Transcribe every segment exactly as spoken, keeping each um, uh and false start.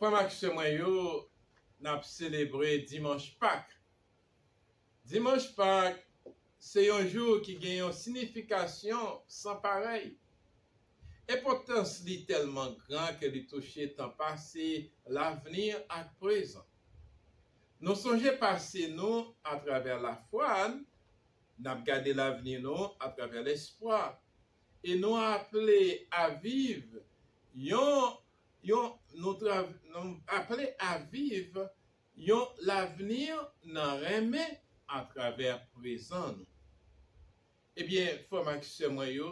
Frè m ak sè mwen yo, n ap selebre Dimanch Pak. Dimanch Pak se yon jou ki gen yon siyifikasyon san parèy. Enpòtans li tèlman gran ke li touche tan pase, lavni ak prezan. Nou sonje pase nou atravè lafwa, n ap gade lavni nou atravè lespwa. E nou aple a viv yon, yon, nou tra, nou aple a viv yon lavni nan renmen atravè prezan nou. Ebyen, frè m ak sè mwen yo,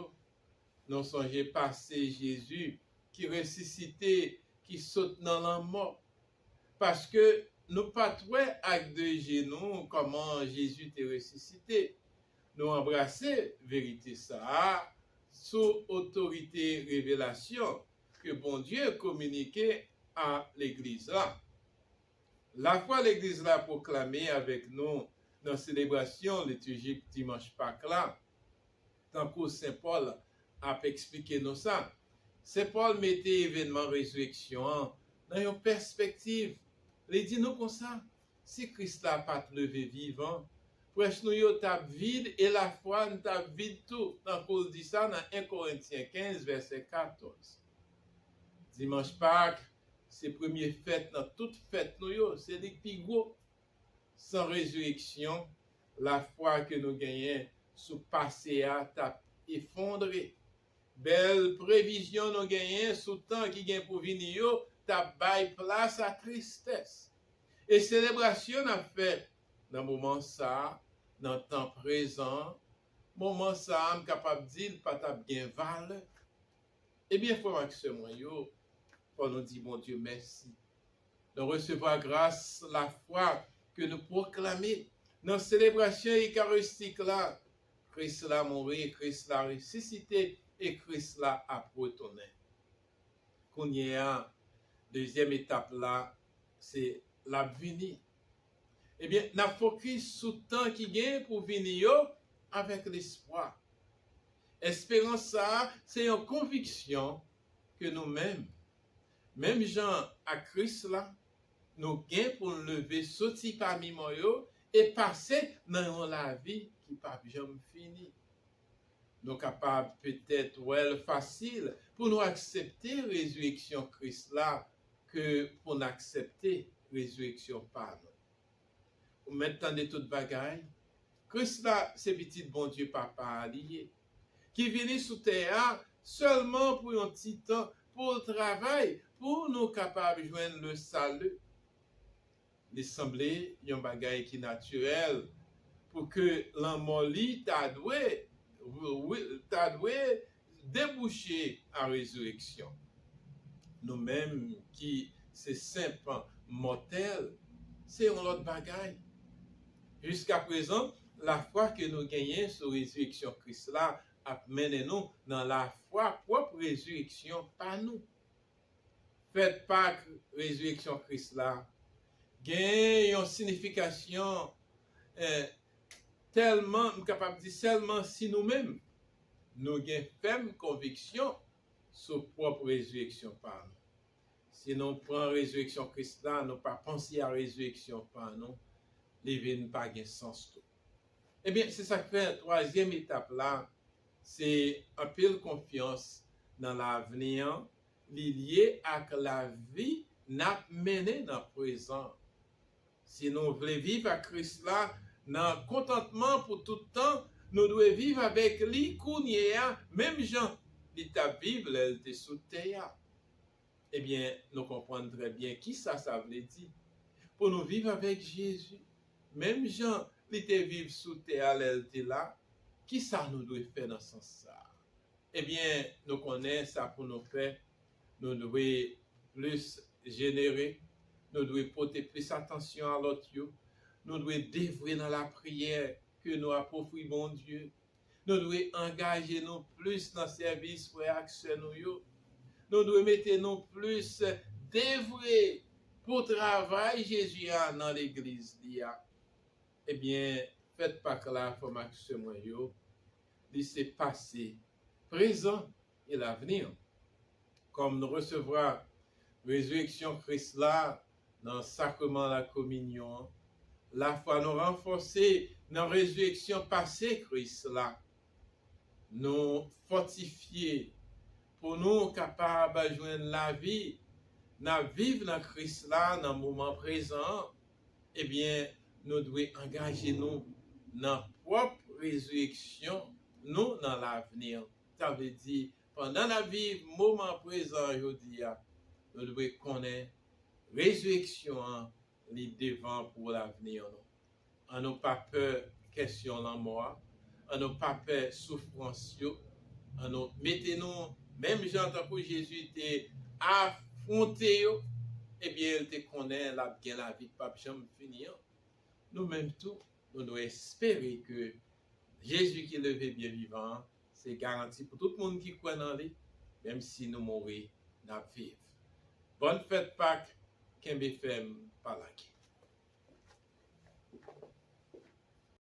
nou sonje pase Jezi ki resisite, ki sot nan lanmò. Paske nou pa t wè ak de je nou kòman Jezi te resisite. Nou anbrase verite sa a sou otorite revelasyon ke Bondye kominike a Legliz la. Lafwa Legliz la pwoklame avèk nou nan selebrasyon litirjik Dimanch Pak la, tankou Sen Pòl ap eksplike nou sa. Sen Pòl mete evènman rezireksyon an nan yon pèspektiv. Li di nou konsa, si Kris la pa t leve vivan, prèch nou yo t ap vid e lafwa n t ap vid tou, tankou l di sa nan en Korentyen kenz, vèsè katòz. Dimanch Pak se premye fèt nan tout fèt nou yo, se li k pi gwo. San rezireksyon, lafwa ke nou genyen sou pase a t ap efondre. Bèl previzyon nou genyen sou tan ki gen pou vini yo t ap bay plas a tristès. E selebrasyon n ap fè nan moman sa a, nan tan prezan, moman sa a, m kapab di l pa t ap gen valè. Ebyen, frè m ak sè mwen yo, fò nou di Bondye mèsi. Nou resevwa gras lafwa ke nou pwoklame nan selebrasyon ekaristik la. Kris la mouri, Kris la resisite e Kris la ap retounen. Kounye a, dezyèm etap la, se l ap vini. Ebyen, n ap fokis sou tan ki gen pou vini yo avèk lespwa. Esperans sa a se yon konviksyon ke nou menm, menm jan ak Kris la, nou gen pou n leve soti pami mò yo e pase nan yon lavi ki p ap janm fini. Nou kapab petèt wè l fasil pou nou aksepte rezireksyon Kris la ke pou n aksepte rezireksyon pa nou. Ou mèt tande tout bagay. Kris la se Pitit Bondye Papa a li ye, ki vini sou tè a sèlman pou yon ti tan, pou l travay, pou nou kapab jwenn le salut. Li sanble yon bagay ki natirèl pou ke lanmò li ta dwe, wi, ta dwe debouche a rezireksyon. Nou menm ki se senp mòtèl, se yon lòt bagay. Jiskaprezan, lafwa ke nou genyen sou rezireksyon Kris la ap mennen nou nan lafwa pwòp rezireksyon pa nou. Fèt Pak, rezireksyon Kris la, gen yon siyifikasyon, eh, tèlman, m kapab di, sèlman si nou menm, nou gen fèm konviksyon sou pwòp rezireksyon pa nou. Si nou pran rezireksyon Kris la, nou pa panse a rezireksyon pa nou, li vin pa gen sans tou. Ebyen, se sa k fè twazyèm etap la, se anpil konfyans nan lavni an, li lye ak lavi n ap mennen nan prezan. Si nou vle viv ak Kris la nan kontantman pou tout tan, nou dwe viv avèk li kounye a, menm jan li t ap viv lè l te sou tè a. Ebyen, nou konprann trè byen kisa sa vle di. Pou nou viv avèk Jezi, menm jan li te viv sou tè a lè l te la, kisa nou dwe fè nan sans sa a? Ebyen, nou konnen sa pou nou fè. Nou dwe plis jenere, nou dwe pote plis atansyon a lòt yo, nou dwe devwe nan lapriyè ke nou ap ofri Bondye, nou dwe angaje nou plis nan sèvis frè ak sè nou yo, nou dwe mete nou plis devwe pou travay Jezi a nan legliz li a. Ebyen, fèt Pak la, frè m ak sè mwen yo, li se pase, prezan e lavni. Kòm nou resevwa Rezireksyon Kris la nan sakreman lakominyon an, lafwa nou ranfòse nan rezireksyon pase Kris la. Nou fòtifye pou nou kapab jwenn lavi n ap viv nan Kris la nan moman prezan an. Ebyen, nou dwe angaje nou nan pwòp rezireksyon nou nan lavni. Sa vle di, pandan n ap viv moman prezan an jodi a, nou dwe konnen rezireksyon an li devan pou lavni nou. An nou pa pè kesyon lanmò a, an nou pa pè soufrans yo, an nou mete nou menm jan tankou Jezi te afwonte yo, ebyen, l te konnen l ap gen lavi k p ap janm fini an. Nou menm tou, nou dwe espere ke Jezi ki leve byen vivan an, se garanti pou tout moun ki kwè nan li, menm si nou mouri, n ap viv. Bòn fèt Pak, kenbe fèm, pa lage.